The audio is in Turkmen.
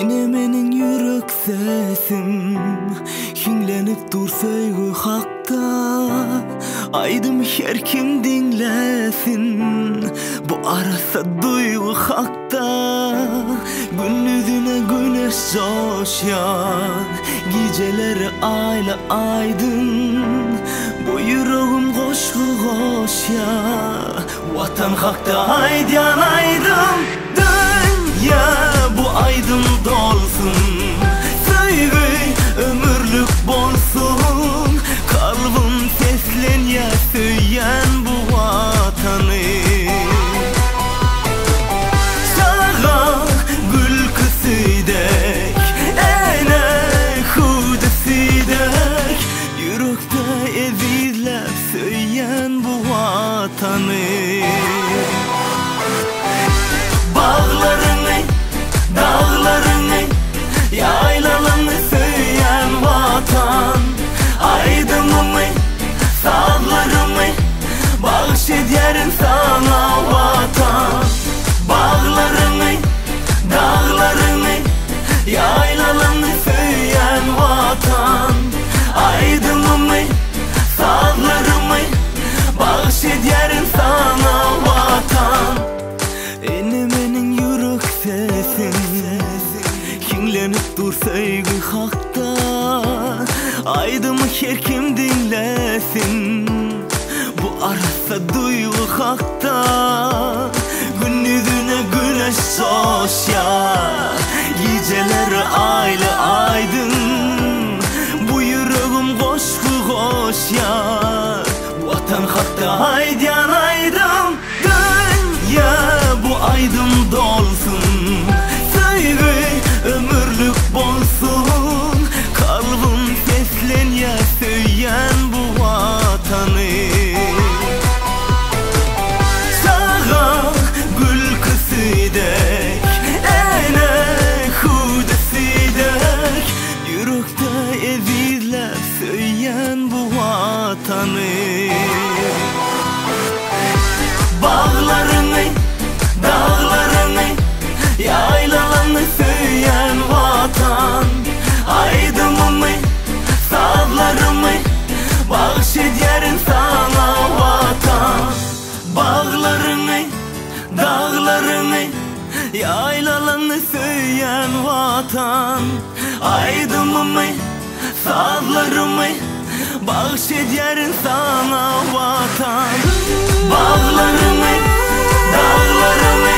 Ine meniň ýürek sesim Hiňlenip dur söýgi hakda Aýdym her kim diňlesin Bu arassa duýgy hakda Gündizine güneş joşýar Gijeleri aýly aýdyň Bu ýüregim goşgy goşýar Watan hakda aýdýan aýdym Dünýä bu aýdym dolsun Söýgi ömürlik bolsun Kalbym seslenýär söýýän bu Watany Çaga gülküsi dek Ene hüwdüsi dek Ýürekde ezizläp söýýän bu Watany. Baglaryňy, daglaryňy, ýaýlalaňy söýýän Watan. Aýdymymy, sazlarymy bagyş edýärin saňa Watan. Baglaryňy, daglaryňy, ýaýlalaňy söýýän Watan. Aýdymymy, sazlarymy bagyş edýärin saňa Watan. Ene meniň ýürek sesim Hiňlenip dur söýgi hakda Aýdymy her kim diňlesin Bu arassa duýgy hakda Gündizine güneş joşýar Gijeler aýly aýdyň Bu ýüregim goşgy goşýar Watan hakda aýdýan aýdym Dünýä bu aýdym dolsun Söýgi ömürlik bolsun Kalbym seslenýär söýýän bu Watany Çaga gülküsi dek Ene hüwdüsi dek Ýürekde ezizläp söýýän bu Watany. Baglaryňy, daglaryňy, ýaýlalaňy söýýän Watan. Aýdymymy, sazlarymy bagyş edýärin saňa Watan. Baglaryňy, daglaryňy, ýaýlalaňy söýýän Watan. Aýdymymy, sazlarymy bagyş edýärin saňa Watan. Baglaryňy, daglaryňy.